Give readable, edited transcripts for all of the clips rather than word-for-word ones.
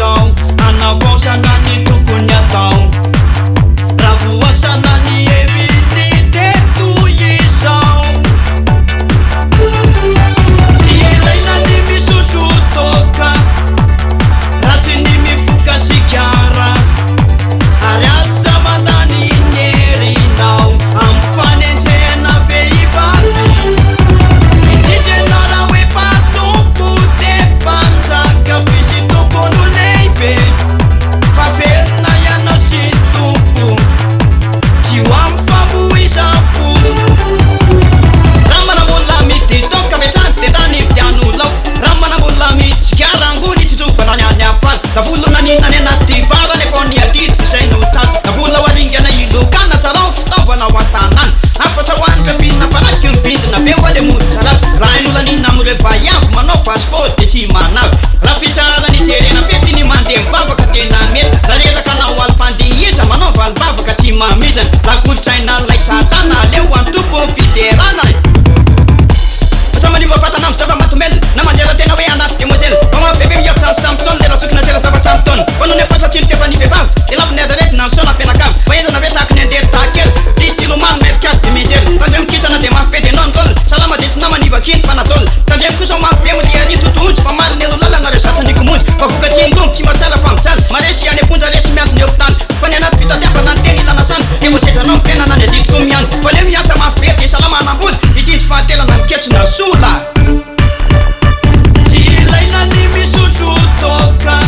izao Hanavaozana ny tokony atao Raha voasana ny herin'ny teto izao Tsy ilaina ny misotro toaka Ratsy ny mifoka sigara Ary asa mandany ny herinao Amin'ny fanenjehana vehivavy Indrindra ianao raha hoe mpanompo dia mpanjaka F'izy Tompo no lehibe Fa velona ianao sy ny Tompo Tsy ho amin'ny famoizam-po Raha manam-bola amidy toaka avy hatrany dia tany ividiano laoka Raha manam-bola amidy sigara angony tsitsovana ny any afara Na vola nanina any anaty bara nefa ny adidy f'izay no tratra Na vola ho aringana hilokana tsarao ny fitaovana ao an-tanàna Hafatra ho an'ireo mpihinana paraky mivindina be ho any amoron-tsaratra Raha hain'olona amin'ireo vaiavy manao passeport dia tsy manavy Raha fitsaharana hijerena fety ny mandeha mivavaka tena mety Raha reraka na ho alim-pandihizana manao valim-bavaka tsy mamizana Raha kolontsaina lay satana aleo antompo ny fiderana e. Asa manimba vatana amin'ny zava-mahadomelina Na mandrera tena hoe anaty demoiselle Vao mafy be mihoatra ny Samson Le razoky natsera zavatra amin'ny taona Fa nony afatra tsy nitefa ny vehivavy Dia laviny azy aretina ny saona mpianakavy Fa henjana ve tahaky ny andeha tahakely Diso ty lomano merika azy dia mianjera Fa zay mikitrana dia mafy be dia non gol Salama dia tsy namana ivakiany panadol Tandremo kosa ho mafy be miriaria totohonjy Fa maro ny elo lalana reo zatra nikomonjy Fa vokatry ny longo tsy mahatsara fa mijaly Maresy any am-ponja resy miandry ny hopitaly Fa ny anaty fitadiavana ny teny ilana sandry Dia voasedranao ny fiainana ny adidiko miandry Fa aleo miasa mafy be dia salama hanam-bola Hitsinjo fahatelana ny ketsona sola Tsy ilaina ny misotro toaka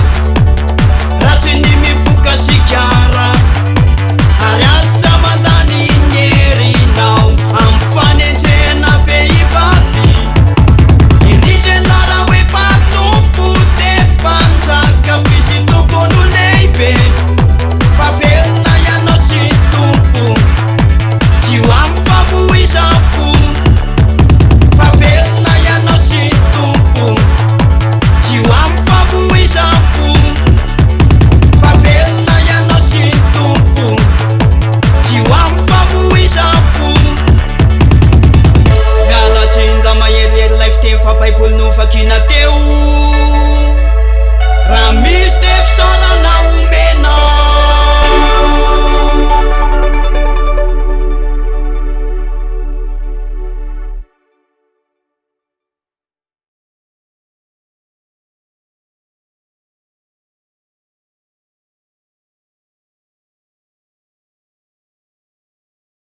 Ratsy ny mifoka sigara Ary asa mandany ny herinao Amin'ny fanenjehana vehivavy Indrindra ianao raha hoe mpanompo dia mpanjaka F'izy Tompo no lehibe Fa velona ianao sy ny Tompo Tsy ho amin'ny famoizam-po Fa velona ianao sy ny Tompo Tsy ho amin'ny famoizam-po Fa velona ianao sy ny Tompo Tsy ho amin'ny famoizam-po Miala tsiny raha maherihery ilay fiteny fa baiboly no vakiana teo.